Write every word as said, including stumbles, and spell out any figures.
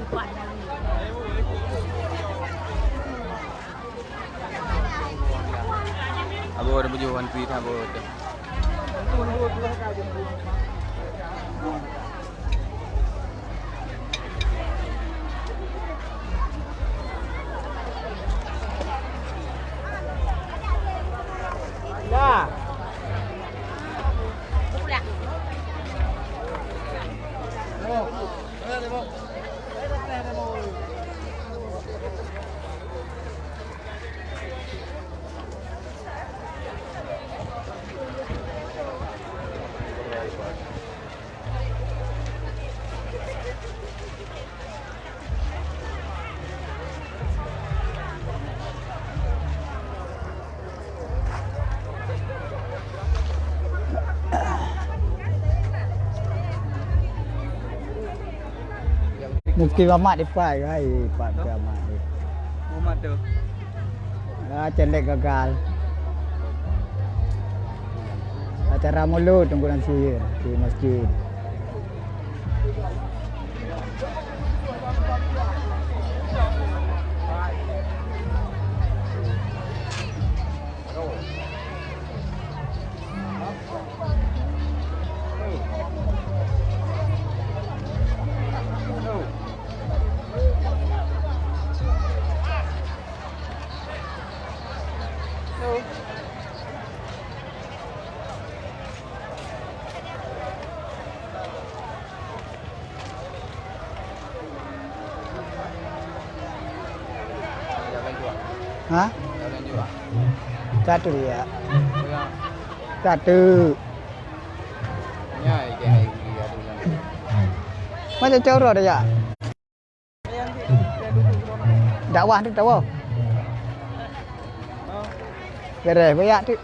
Abo dah bujur wan kuit abo tu. Mufti Muhammad dipat, hai, pat Mufti Muhammad. Muhammad tu. Ah, cendek gagal. Acara mulod Teungku Syir di masjid. Ha? Satu ya. Satu. Macam coro dah ya. Dakwah tu tahu. Beres, banyak tu.